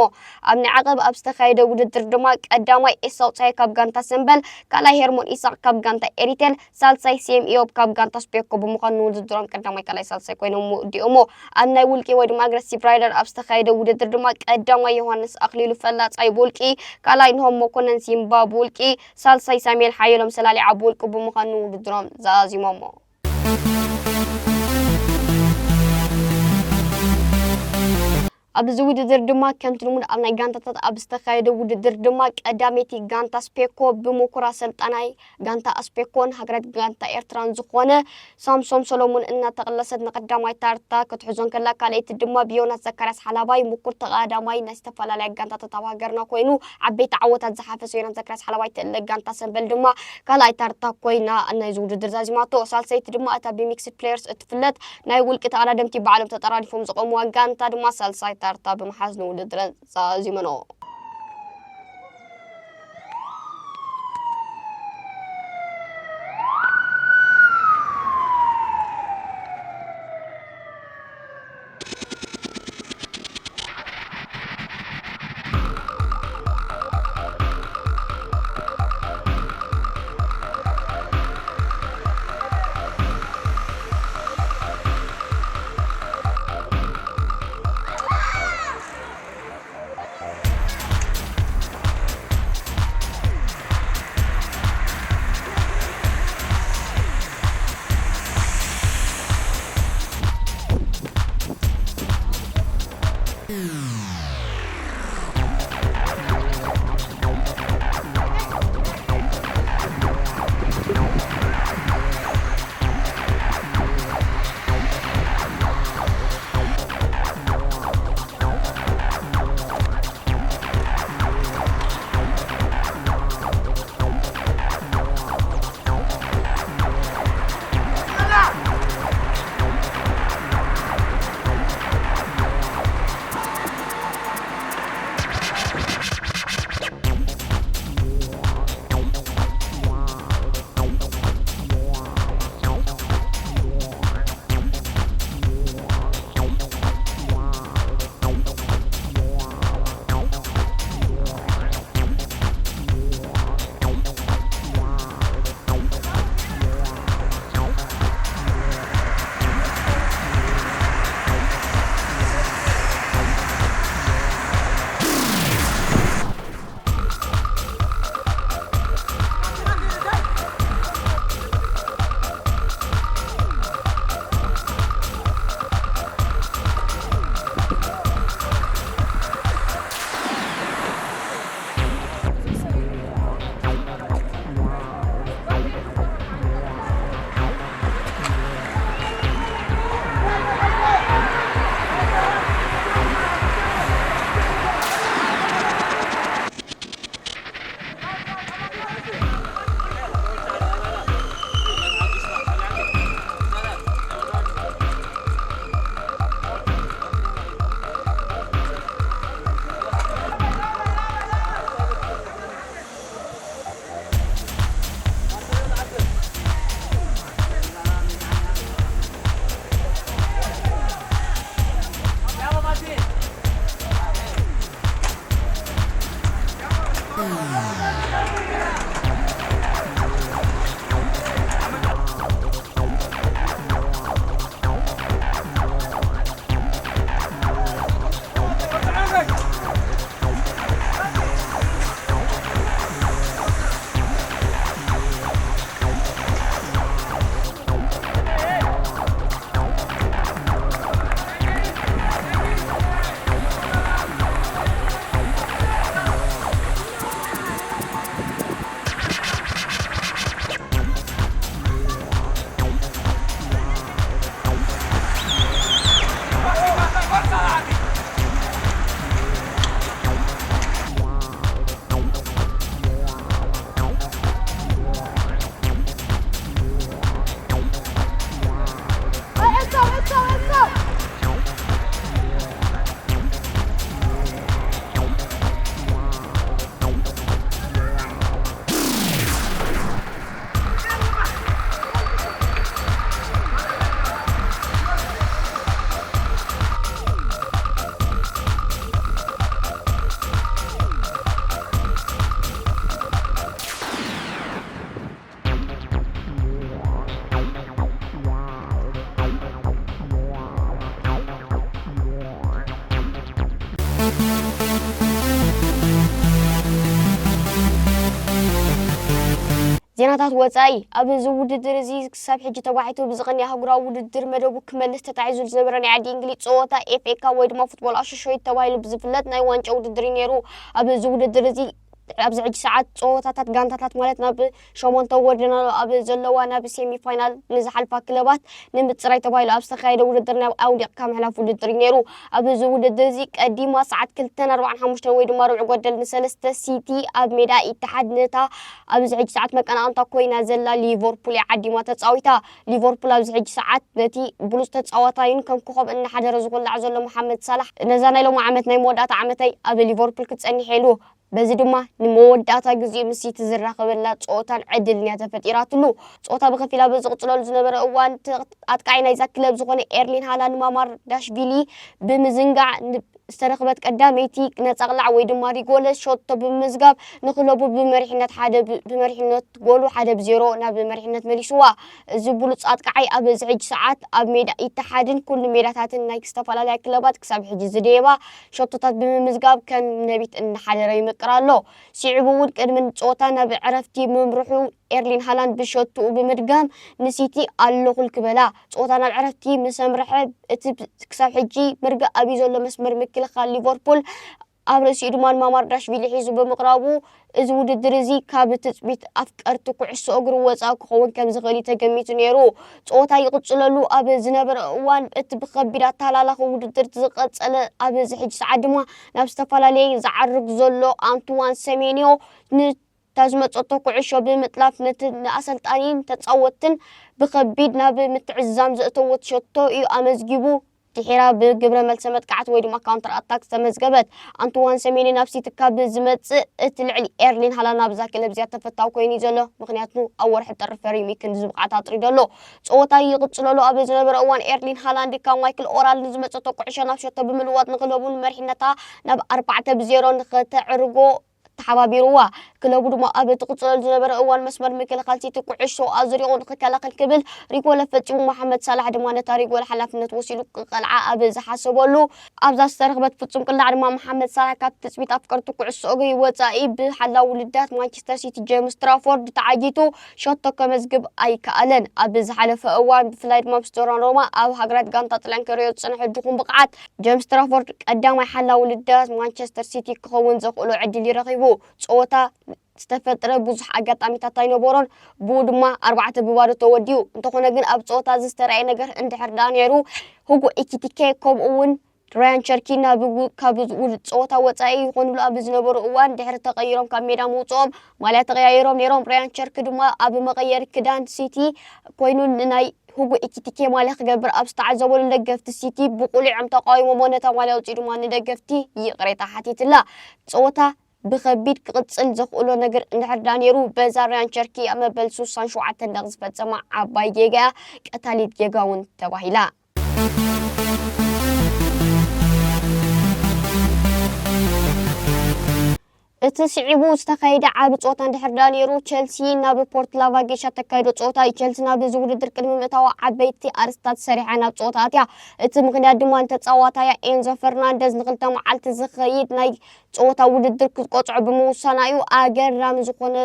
ኣብ ናይ ዓቐብ ኣብ ዝተኻየደ ውድድር ድማ ቀዳማይ ኤሳው ጸሃየ ካብ ጋንታ ሰምበል፣ ካልኣይ ሄርሞን ኢሳቕ ካብ ጋንታ ኤሪቴል፣ ሳልሳይ ሴም ኢዮብ ካብ ጋንታ ስፔኮ ብምዃን ንውድድሮም ቀዳማይ፣ ካልኣይ፣ ሳልሳይ ኮይኖም ወዲኦሞ። ኣብ ናይ ውልቂ ወይ ድማ ኣግረሲቭ ራይደር ኣብ ዝተኻየደ ውድድር ድማ ቀዳማይ ዮሃንስ ኣኽሊሉ ፈላጻይ ብውልቂ፣ ካልኣይ ንሆም መኮነን ሲምባ ብውልቂ፣ ሳልሳይ ሳሙኤል ሓየሎም ሰላሊዓ ብውልቂ ብምዃን ንውድድሮም ዛዚሞሞ። ኣብዚ ውድድር ድማ ከምቲ ልሙድ ኣብ ናይ ጋንታታት ኣብ ዝተኻየደ ውድድር ድማ ቀዳመይቲ ጋንታ ስፔኮ ብምኩር ኣሰልጣናይ ጋንታ ኣስፔኮን ሃገራት ጋንታ ኤርትራን ዝኾነ ሳምሶም ሰሎሞን እናተቐለሰት ንቀዳማይ ታርታ ክትሕዞ እንከላ፣ ካልኣይቲ ድማ ብዮናስ ዘካርያስ ሓላባይ ምኩር ተቐዳዳማይ ናይ ዝተፈላለያ ጋንታታት ኣብ ሃገርና ኮይኑ ዓበይቲ ዓወታት ዝሓፈሰ ዮናስ ዘካርያስ ሓላባይ ትእለ ጋንታ ሰምበል ድማ ካልኣይ ታርታ ኮይና ናይዚ ውድድር ዛዚማቶ። ሳልሰይቲ ድማ እታ ብሚክስድ ፕሌየርስ እትፍለጥ ናይ ውልቂ ተቐዳደምቲ ባዕሎም ተጠራሪፎም ዝቐምዋ ጋንታ ድማ ሳልሳይ ታርታ ብምሓዝ ንውድድረን ዛዚመንኦ። ዜናታት ወጻኢ። ኣብ እዚ ውድድር እዚ ክሳብ ሕጂ ተባሒቱ ብዝቐንየ ኣህጉራዊ ውድድር መደቡ ክመልስ ተታሒዙ ዝነበረ ናይ ዓዲ እንግሊዝ ጸወታ ኤፍ ኤ ካፕ ወይ ድማ ፉትቦል ኣሶሽየት ተባሂሉ ብዝፍለጥ ናይ ዋንጫ ውድድር እዩ ነይሩ። ኣብ እዚ ውድድር እዚ ኣብዚ ሕጂ ሰዓት ጸወታታት ጋንታታት ማለት ናብ ሸሞንተ ወርደናሎ ኣብ ዘለዋ ናብ ሴሚ ፋይናል ንዝሓልፋ ክለባት ንምጽራይ ተባሂሉ ኣብ ዝተኻየደ ውድድር ናብ ኣውዲቕካ ምሕላፍ ውድድር እዩ ነይሩ። ኣብ እዚ ውድድር እዚ ቀዲማ ሰዓት ክልተን ኣርባዓን ሓሙሽተን ወይ ድማ ርብዒ ጎደል ንሰለስተ ሲቲ ኣብ ሜዳ ኢትሓድ ነታ ኣብዚ ሕጂ ሰዓት መቀናቕንታ ኮይና ዘላ ሊቨርፑል እያ ዓዲማ ተጻዊታ። ሊቨርፑል ኣብዚ ሕጂ ሰዓት ነቲ ብሉጽ ተጻዋታይን ከም ኮኸብ እናሓደረ ዝኹላዕ ዘሎ መሓመድ ሳላሕ ነዛ ናይ ሎሚ ዓመት ናይ መወዳእታ ዓመተይ ኣብ ሊቨርፑል ክጸንሕ ኢሉ። በዚ ድማ ንመወዳእታ ግዜኡ ምስ ሲቲ ዝራኸበላ ጸወታን ዕድልን እያ ተፈጢራትሉ። ጸወታ ብኸፊል ኣብ ዝቕጽለሉ ዝነበረ እዋን፣ እቲ ኣጥቃዒ ናይዛ ክለብ ዝኾነ ኤርሊን ሃላንድ ማማርዳሽቪሊ ብምዝንጋዕ ን-፣ ዝተረኽበት ቀዳመይቲ ነጻ ቅላዕ ወይ ድማ ሪጎለ ሸቶ ብምምዝጋብ ንክለቡ ብመሪሕነት ሓደ ብ-፣ ብመሪሕነት ጎሉ ሓደ ብ ዜሮ ናብ መሪሕነት መሊስዋ። እዚ ብሉጽ ኣጥቃዓይ ኣብ እዚ ሕጂ ሰዓት ኣብ ሜዳ ኢትሓድን ኩሉ ሜዳታትን ናይ ዝተፈላለያ ክለባት ክሳብ ሕጂ ዝደየባ ሸቶታት ብምምዝጋብ ከም ነቢት እናሓደረ ይምቅር ኣሎ። ስዒቡ እውን ቅድሚ ጸወታ ናብ ዕረፍቲ ምምርሑ ኤርሊን ሃላንድ ብሸቶኡ ብምድጋም ንሲቲ ኣለኹል ክበላ። ጸወታ ናብ ዕረፍቲ ምስ ኣምርሐ እቲ ብ-፣ ክሳብ ሕጂ ምርጋእ ኣብዩ ዘሎ መስመር ምክልኻል ሊቨርፑል ኣብ ርእሲኡ ድማ ንማማርዳሽቪሊ ሒዙ ብምቕራቡ፣ እዚ ውድድር እዚ ካብ ትጽቢት ኣፍቀርቲ ኩዕሶ እግሪ ወጻኢ ክኸውን ከም ዝኽእል እዩ ተገሚቱ ነይሩ። ጸወታ ይቕጽለሉ ኣብ ዝነበረ እዋን፣ እቲ ብኸቢድ ኣተሃላላኺ ውድድር ዝቐጸለ፣ ኣብዚ ሕጂ ሰዓት ድማ ናብ ዝተፈላለየ ዝዓርግ ዘሎ ኣንቱዋን ሰሜንዮ፣ ንታ ዝመጸቶ ኩዕሾ ብምጥላፍ፣ ነቲ ንኣሰልጣኒን ተጻወትትን ብኸቢድ ናብ ምትዕዝዛም ዘእተወት ሸቶ እዩ ኣመዝጊቡ። ድሒራ ብግብረ መልሰ መጥቃዕቲ ወይ ድማ ካውንተር ኣታክ ዝተመዝገበት። ኣንቱዋን ሰሜንዮ ናብ ሲቲ ካብ ዝመጽእ፣ እቲ ልዕሊ ኤርሊን ሃላንድ ኣብዛ ክለብ እዚኣ ተፈታዊ ኮይኑ እዩ ዘሎ። ምኽንያቱ ኣብ ወርሒ ጥሪ ፈሪሙ እዩ ክንዲ እዚ ብቕዓት ኣጥሪዱ ኣሎ። ጸወታ ይቕጽለሉ ኣብ ዝነበረ እዋን፣ ኤርሊን ሃላንድ ካብ ማይክል ኦራል ንዝመጸቶ ኩዕሾ ናብ ሸቶ ብምልዋጥ ንክለቡ ንመሪሕነታ ናብ ኣርባዕተ ብ ዜሮ ንኸተዕርጎ ተሓባቢርዋ። ክለቡ ድማ ኣብ ትቕጽለሉ ዝነበረ እዋን መስመር ምክልኻል ሲቲ ኩዕሾ ኣዝሪቑ ንኽከላኸል ክብል ሪጎለ ፈጺሙ። መሓመድ ሳላሕ ድማ ነታ ሪጎለ ሓላፍነት ወሲዱ ክቐልዓ ኣብ ዝሓሰበሉ ኣብዛ ዝተረኽበት ፍጹም ቅላዕ ድማ መሓመድ ሳላሕ ካብ ትጽቢት ኣፍቀርቲ ኩዕሶ እግሪ ወጻኢ ብሓላው ውልዳት ማንቸስተር ሲቲ ጄምስ ትራፎርድ ተዓጊቱ ሸቶ ከመዝግብ ኣይከኣለን። ኣብ ዝሓለፈ እዋን ብፍላይ ድማ ምስ ዶናሩማ ኣብ ሃገራት ጋንታ ጥልያን ከርእዮ ዝጸንሐ ድኹም ብቕዓት ጀምስ ትራፎርድ ቀዳማይ ሓላዊ ልዳት ማንቸስተር ሲቲ ክኸውን ዘኽእሎ ዕድል እዩ ረኺቡ። ጸወታ ዝተፈጥረ ብዙሕ ኣጋጣሚታት ኣይነበሮን፣ ብኡ ድማ ኣርባዕተ ብባዶ ተወዲኡ። እንተኾነ ግን ኣብ ጸወታ እዚ ዝተራእየ ነገር እንድሕር ደኣ ነይሩ፣ ሁጎ ኢኪቲኬ ከምኡ እውን ራያን ቸርኪ ናብ ው-፣ ካብ ውድድር ጸወታ ወጻኢ ይኾኑሉ ኣብ ዝነበሩ እዋን ድሕሪ ተቐይሮም ካብ ሜዳ ምውጽኦም ማልያ ተቐያይሮም ነይሮም። ራያን ቸርኪ ድማ ኣብ መቐየሪ ክዳን ሲቲ ኮይኑ ንናይ ሁጎ ኢኪቲኬ ማልያ ክገብር ኣብ ዝተዓዘበሉ ደገፍቲ ሲቲ ብቑሊዖም ተቃዊሞሞ። ነታ ማልያ ኣውጺኡ ድማ ንደገፍቲ ይቕሬታ ሓቲትላ። ጸወታ ብኸቢድ ክቕጽል ዘኽእሎ ነገር እንድሕር ዳ ነይሩ በዛ ራያን ቸርኪ ኣብ መበል ስሳን ሸውዓተን ደቕ ዝፈጸማ ዓባይ ጌጋ እያ። ቀታሊት ጌጋ እውን ተባሂላ። እቲ ስዒቡ ዝተኻየደ ዓቢ ጸወታ እንድሕር ደኣ ነይሩ፣ ቸልሲ ናብ ፖርት ላቫጌሻ ተካይዶ ጸወታ እዩ። ቸልሲ ናብዚ ውድድር ቅድሚ ምእታዋ ዓበይቲ ኣርእስታት ሰሪሓ ናብ ጸወታ ኣትያ። እቲ ምኽንያት ድማ ንተጻዋታያ ኤንዞ ፈርናንደዝ ንኽልተ መዓልቲ ዝኸይድ ናይ ጸወታ ውድድር ክትቆጽዖ ብምውሳና እዩ። ኣገራሚ ዝኾነ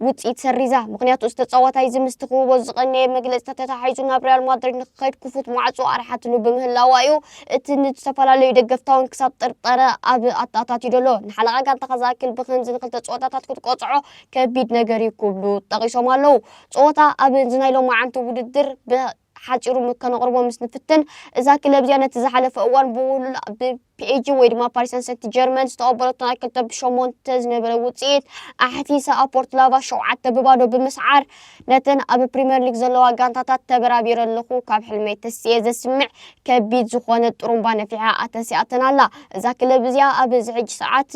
ውጽኢት ሰሪዛ። ምኽንያቱ፣ እዚ ተጻዋታይ እዚ ምስቲ ክህቦ ዝቐነየ መግለጽታት ተታሒዙ ናብ ሪያል ማድሪድ ንክኸይድ ክፉት ማዕጾ ኣርሓትሉ ብምህላዋ እዩ። እቲ ንዝተፈላለዩ ደገፍታውን ክሳብ ጥርጠረ ኣብ ኣተኣታትዩ ዘሎ። ንሓለቓ ጋንታኻ ዝኣክል ብኸምዚ ንክልተ ጸወታታት ክትቆጽዖ ከቢድ ነገር እዩ ክብሉ ጠቒሶም ኣለዉ። ጸወታ ኣብዚ ናይ ሎማዓንቲ ውድድር ብሓጺሩ ከነቕርቦ ምስ ንፍትን፣ እዛ ክለብ እዚኣ ነቲ ዝሓለፈ እዋን ብውሉል ብ ፒ ኤስ ጂ ወይ ድማ ፓሪስ ሰን ጀርመን ዝተቐበለቶ ናይ ክልተ ብ ሸሞንተ ዝነበረ ውጽኢት ኣሕፊሳ ኣብ ፖርት ላቫ ሸውዓተ ብባዶ ብምስዓር ነተን ኣብ ፕሪምየር ሊግ ዘለዋ ጋንታታት ተበራቢረ ኣለኹ፣ ካብ ሕልመይ ተሲኤ ዘስምዕ ከቢድ ዝኾነ ጥሩምባ ነፊሓ ኣተሲኣተን ኣላ። እዛ ክለብ እዚኣ ኣብዚ ሕጂ ሰዓት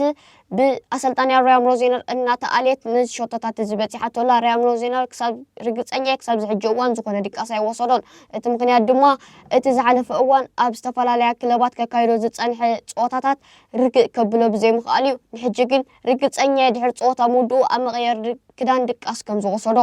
ብኣሰልጣንያ ራያም ሮዜነር እናተኣልየት ነዚ ሸቶታት እዚ በጺሓቶ ኣላ። ራያም ሮዜነር ክሳብ ርግጸኛ እየ ክሳብ እዚ ሕጂ እዋን ዝኾነ ድቃስ ኣይወሰዶን። እቲ ምኽንያት ድማ እቲ ዝሓለፈ እዋን ኣብ ዝተፈላለያ ክለባት ከካይዶ ዝጸንሐ ጸወታታት ርግእ ከብሎ ብዘይምኽኣል እዩ። ንሕጂ ግን ርግጸኛ እየ ድሕሪ ጸወታ ምውድኡ ኣብ መቐየሪ ድ-፣ ክዳን ድቃስ ከም ዝወሰዶ።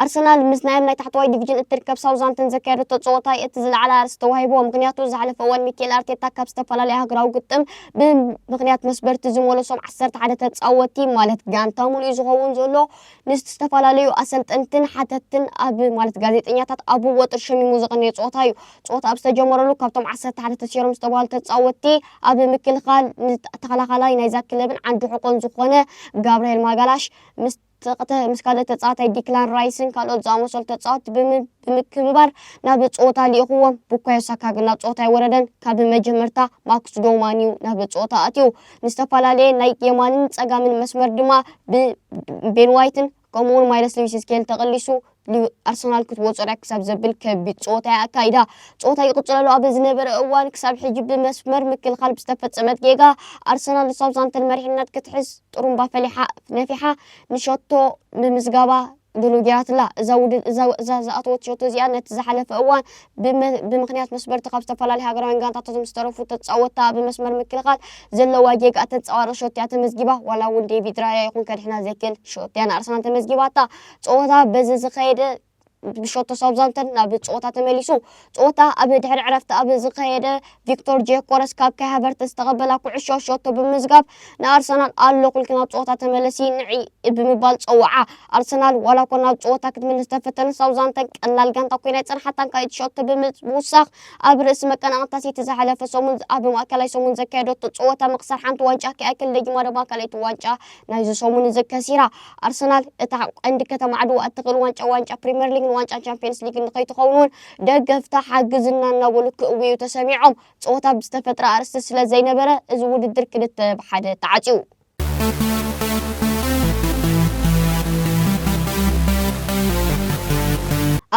ኣርሰናል ምስ ናይ ናይ ታሕተዋይ ዲቪዥን እትርከብ ሳውዛምተን ዘካየደቶ ጸወታ እቲ ዝለዓለ ኣርእስቲ ተዋሂብዎ። ምኽንያቱ ዝሓለፈ እዋን ሚኬል ኣርቴታ ካብ ዝተፈላለየ ሃገራዊ ግጥም ብምኽንያት መስበርቲ ዝመለሶም ዓሰርተ ሓደ ተጻወቲ ማለት ጋንታ ሙሉእ ዝኸውን ዘሎ ንዝተፈላለዩ ኣሰልጠንትን ሓተትን ኣብ ማለት ጋዜጠኛታት ኣብ ወጥር ሸሚሙ ዝቐነየ ጸወታ እዩ። ጸወታ ኣብ ዝተጀመረሉ ካብቶም ዓሰርተ ሓደ ተሰይሮም ዝተባሃሉ ተጻወቲ ኣብ ምክልኻል ተኸላኻላይ ናይዛ ክለብን ዓንዲ ሕቆን ዝኾነ ጋብርኤል ማጋላሽ ምስ ተቕተ ምስ ካልእ ተጻዋታይ ዲክላን ራይስን ካልኦት ዝኣመሰሉ ተጻወቲ ብምክብባር ናብ ጸወታ ልኢኽዎም። ቡካዮ ሳካ ግን ናብ ጸወታ ኣይወረደን። ካብ መጀመርታ ማክስ ዶማን እዩ ናብ ጸወታ ኣትዩ። ንዝተፈላለየ ናይ የማንን ጸጋምን መስመር ድማ ብቤን ዋይትን ከምኡውን ማይለስ ሉዊስ ስኬሊ ተቐሊሱ ኣርሰናል ክትወጾ ድያ ክሳብ ዘብል ከቢድ ጸወታ እያ ኣካይዳ። ጸወታ ይቕጽለሉ ኣብ ዝነበረ እዋን ክሳብ ሕጂ ብመስመር ምክልኻል ብዝተፈጸመት ጌጋ ኣርሰናል ንሳውዛምተን መሪሕነት ክትሕዝ ጥሩምባ ፈሊሓ ነፊሓ ንሸቶ ምምዝጋባ ድሉው ገይራትላ። እዛ ውድድ እዛ እዛ ዝኣተወት ሸቶ እዚኣ ነቲ ዝሓለፈ እዋን ብመ- ብምኽንያት መስበርቲ ካብ ዝተፈላለዩ ሃገራውያን ጋንታታት ምስ ተረፉ ተጻወትታ ኣብ መስመር ምክልኻል ዘለዋ ጌጋ ተጻዋሪ ሸቶ እያ ተመዝጊባ። ዋላ እውን ዴቪድ ራያ ይኹን ከድሕና ዘይክእል ሸቶ እያ ንኣርሰናል ተመዝጊባታ። ጸወታ በዚ ዝኸየደ ብሸቶ ሳውዛምተን ናብ ጸወታ ተመሊሱ። ጸወታ ኣብ ድሕሪ ዕረፍቲ ኣብ ዝኸየደ ቪክቶር ጄኮረስ ካብ ካይ ሃቨርት ዝተቐበላ ኩዕሾ ሸቶ ብምዝጋብ ንኣርሰናል ኣሎ ኩልኪ ናብ ጸወታ ተመለሲ ንዒ ብምባል ጸውዓ። ኣርሰናል ዋላ እኮ ናብ ጸወታ ክትምልስ ተፈተነ ሳውዛምተን ቀላል ጋንታ ኮይና ኣይጸንሓታን ካልኣይቲ ሸቶ ብምውሳኽ ኣብ ርእሲ መቀናቕንታ ሲቲ ዝሓለፈ ሰሙን ኣብ ማእከላይ ሰሙን ዘካየደቶ ጸወታ ምኽሳር ሓንቲ ዋንጫ ከይኣክል ደጊማ ድማ ካልኣይቲ ዋንጫ ናይዚ ሰሙን እዚ ከሲራ። ኣርሰናል እታ ቀንዲ ከተማ ዓድዋ እትኽእል ዋንጫ ዋንጫ ፕሪምየር ሊግን ዋንጫ ቻምፒየንስ ሊግን ንኸይትኸውን እውን ደገፍታ ሓግዝና እናበሉ ክእውዩ ተሰሚዖም። ጸወታ ብዝተፈጥረ ኣርእስቲ ስለ ዘይነበረ እዚ ውድድር ክልተ ብሓደ ተዓጽዩ።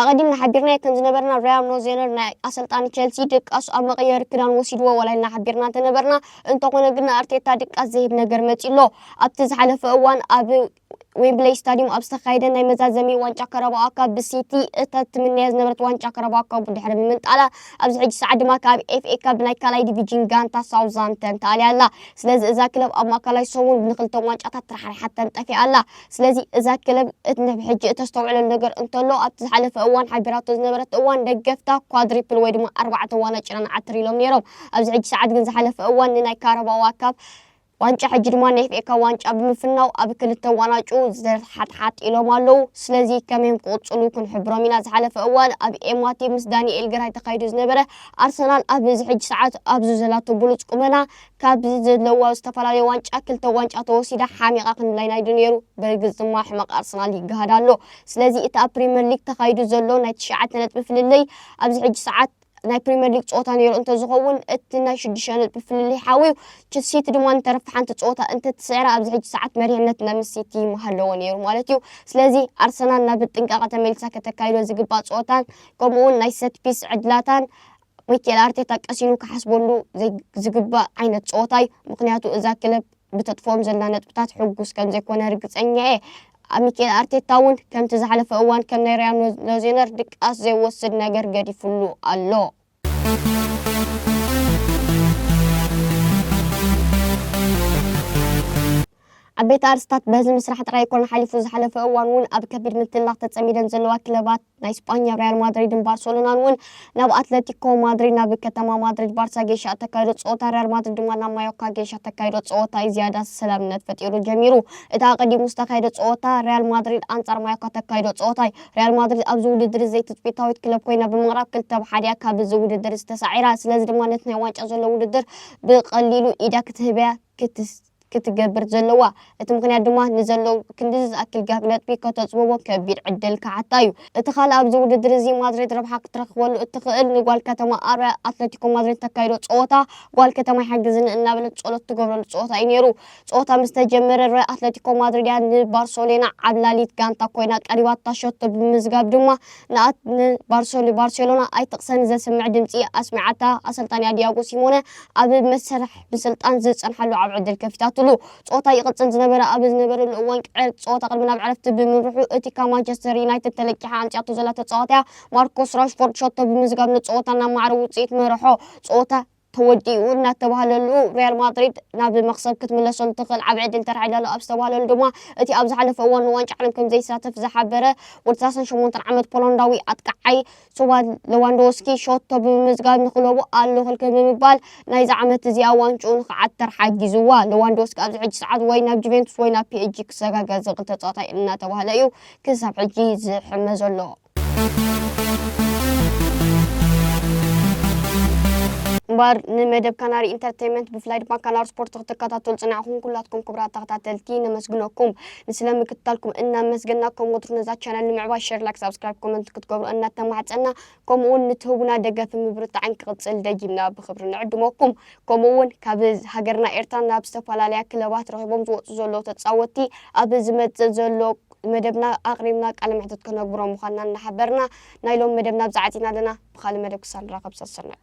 ኣቐዲምና ሓቢርናዮ ከም ዝነበርና ሪያል ኖዜነር ናይ ኣሰልጣኒ ቸልሲ ድቃሱ ኣብ መቐየሪ ክዳን ወሲድዎ ዋላ ኢልና ሓቢርና እንተነበርና እንተኾነ ግን ንኣርቴታ ድቃስ ዘህብ ነገር መጺ ኣሎ። ኣብቲ ዝሓለፈ እዋን ኣብ ዌምብለይ ስታዲየም ኣብ ዝተኻየደ ናይ መዛዘሚ ዋንጫ ከረባኦ ካፕ ብሲቲ እታ ትምነያ ዝነበረት ዋንጫ ከረባኦ ካፕ ድሕሪ ምምንጣላ ኣብዚ ሕጂ ሰዓት ድማ ካብ ኤፍኤ ካፕ ናይ ካልኣይ ዲቪዥን ጋንታ ሳውዛምተን ተኣልያ ኣላ። ስለዚ እዛ ክለብ ኣብ ማእከላይ ሰሙን ንክልተ ዋንጫታት ተራሕሪሓተን ጠፊኣ ኣላ። ስለዚ እዛ ክለብ እቲ ንሕጂ እተስተውዕለሉ ነገር እንተሎ ኣብቲ ዝሓለፈ እዋን ሓቢራቶ ዝነበረት እዋን ደገፍታ ኳድሪፕል ወይ ድማ ኣርባዕተ ዋንጫ ኢና ንዓትር ኢሎም ነይሮም። ኣብዚ ሕጂ ሰዓት ግን ዝሓለፈ እዋን ንናይ ካረባኦ ካፕ ዋንጫ ሕጂ ድማ ናይ ኤፍኤ ካፕ ዋንጫ ብምፍናው ኣብ ክልተ ዋንጫ ዘሓጥሓጥ ኢሎም ኣለዉ። ስለዚ ከመይ ክቕጽሉ ክንሕብሮም ኢና። ዝሓለፈ እዋን ኣብ ኤማቲ ምስ ዳንኤል ግራይ ተኻይዱ ዝነበረ ኣርሰናል ኣብዚ ሕጂ ሰዓት ኣብዚ ዘላቶ ብሉጽ ቁመና ካብ ዘለዋ ዝተፈላለዩ ዋንጫ ክልተ ዋንጫ ተወሲዳ ሓሚቓ ክንብላ ኢና ኢሉ ነይሩ። ብርግጽ ድማ ሕመቕ ኣርሰናል ይገሃድ ኣሎ። ስለዚ እቲ ኣብ ፕሪምየር ሊግ ተኻይዱ ዘሎ ናይ ትሽዓተ ነጥቢ ፍልልይ ኣብዚ ሕጂ ሰዓት ናይ ፕሪምየር ሊግ ጸወታ ነይሩ እንተዝኸውን እቲ ናይ ሽዱሽተ ነጥቢ ፍልልይ ሓዊዩ ች- ሲቲ ድማ ንተረፍ ሓንቲ ጸወታ እንተትስዕራ ኣብዚ ሕጂ ሰዓት መሪሕነት ናብ ሲቲ ምሃለዎ ነይሩ ማለት እዩ። ስለዚ ኣርሰናል ናብ ጥንቃቐ ተመሊሳ ከተካይዶ ዝግባእ ጸወታን ከምኡውን ናይ ሰት ፒስ ዕድላታን ሚኬል ኣርቴታ ቀሲኑ ክሓስበሉ ዘይ- ዝግባእ ዓይነት ጸወታ እዩ። ምኽንያቱ እዛ ክለብ ብተጥፍኦም ዘላ ነጥብታት ሕጉስ ከም ዘይኮነ ርግጸኛ እየ። ኣብ ሚኬል ኣርቴታ እውን ከምቲ ዝሓለፈ እዋን ከም ናይ ሪያል ኖ- ኖዜነር ድቃስ ዘይወስድ ነገር ገዲፉሉ ኣሎ። ዓበይቲ ኣርስታት በዚ ምስራሕ ጥራይ ኣይኮነ ሓሊፉ ዝሓለፈ እዋን እውን ኣብ ከቢድ ምትላኽ ተጸሚደን ዘለዋ ክለባት ናይ ስጳኛ ሪያል ማድሪድን ባርሰሎናን እውን ናብ ኣትለቲኮ ማድሪድ ናብ ከተማ ማድሪድ ባርሳ ጌሻ እተካይዶ ጸወታ ሪያል ማድሪድ ድማ ናብ ማዮካ ጌሻ እተካይዶ ጸወታ እዩ ዝያዳ ሰላምነት ፈጢሩ ጀሚሩ። እቲ ኣቐዲሙ ዝተኻየደ ጸወታ ሪያል ማድሪድ ኣንጻር ማዮካ እተካይዶ ጸወታ እዩ። ሪያል ማድሪድ ኣብዚ ውድድር ዘይትጽቢታዊት ክለብ ኮይና ብምቕራብ ክልተ ብሓደ እያ ካብ እዚ ውድድር ዝተሳዒራ። ስለዚ ድማ ነቲ ናይ ዋንጫ ዘሎ ውድድር ብቐሊሉ ኢዳ ክትህበያ ክትስ ክትገብር ዘለዋ። እቲ ምኽንያት ድማ ንዘለዉ ክንድዚ ዝኣክል ጋብ ነጥቢ ከተጽብቦ ከቢድ ዕድል ክሓታ እዩ። እቲ ካልእ ኣብዚ ውድድር እዚ ማድሪድ ረብሓ ክትረኽበሉ እትኽእል ንጓል ከተማ ኣርያ ኣትለቲኮ ማድሪድ ተካይዶ ጸወታ ጓል ከተማ ይሓግዝኒ እናበለት ጸሎት ትገብረሉ ጸወታ እዩ ነይሩ። ጸወታ ምስ ተጀመረ ረ ኣትለቲኮ ማድሪድ እያ ንባርሶሎና ዓብላሊት ጋንታ ኮይና ቀሪባታ ሸቶ ብምዝጋብ ድማ ንኣት ንባርሶሎ ባርሴሎና ኣይትቕሰኒ ዘስምዕ ድምጺ ኣስሚዓታ ኣሰልጣኒኣ ዲያጎ ሲሞነ ኣብ መሰርሕ ምስልጣን ዝጸንሓሉ ዓቢ ዕድል ከፊታትሉ። ጸወታ ይቕጽል ዝነበረ ኣብ ዝነበረሉ እዋን ቅዕር ጸወታ ቅድሚ ናብ ዕረፍቲ ብምምርሑ እቲ ካብ ማንቸስተር ዩናይትድ ተለቂሓ ኣምጺኣቶ ዘላ ተጻዋትያ ማርኮስ ራሽፎርድ ሸቶ ብምዝጋብ ንጸወታ ናብ ማዕረ ውጽኢት መርሖ። ጸወታ ተወዲኡ እናተባህለሉ፣ ሪያል ማድሪድ ናብ መኽሰብ ክትምለሰሉ ትኽእል ዓቢ ዕድል ተራዒዳሉ ኣብ ዝተባህለሉ ድማ፣ እቲ ኣብ ዝሓለፈ እዋን ንዋንጫ ዓለም ከም ዘይሳተፍ ዝሓበረ ወዲ ሰላሳን ሸሞንተን ዓመት ፖላንዳዊ ኣጥቃዓይ ሱባ ሌዋንዶውስኪ ሸቶ ብምምዝጋብ ንክለቡ ኣሎ ክልክል ብምባል ናይዚ ዓመት እዚኣ ዋንጭኡ ንክዓተር ሓጊዝዋ። ሌዋንዶውስኪ ኣብዚ ሕጂ ሰዓት ወይ ናብ ጁቬንቱስ ወይ ናብ ፒ ኤስ ጂ ክሰጋገር ዝኽእል ተጻዋታይ እናተባህለ እዩ ክሳብ ሕጂ ዝሕመ ዘሎ። እምበር ንመደብ ካናሪ ኢንተርቴይንመንት ብፍላይ ድማ ካናሪ ስፖርት ክትከታተሉ ጽናዕኹም ኩላትኩም ክቡራት ተኸታተልቲ ነመስግነኩም። ንስለ ምክትታልኩም እናመስገና ከም ወትሩ ነዛ ቻነል ንምዕባይ ሸር፣ ላይክ፣ ሳብስክራይብ፣ ኮመንት ክትገብሩ እናተማሕጸና ከምኡ እውን ንትህቡና ደገፍ ምብርታዕን ክቕጽል ደጊምና ብኽብሪ ንዕድመኩም። ከምኡ እውን ካብ ሃገርና ኤርትራ ናብ ዝተፈላለያ ክለባት ረኺቦም ዝወጹ ዘለዉ ተጻወትቲ ኣብ ዝመጽእ ዘሎ መደብና ኣቕሪብና ቃለ መሕትት ክነግብሮ ምዃንና እናሓበርና ናይ ሎም መደብና ኣብዚ ዓጺና ኣለና። ብኻልእ መደብ ክሳብ ንራኸብ ሰሰናዩ።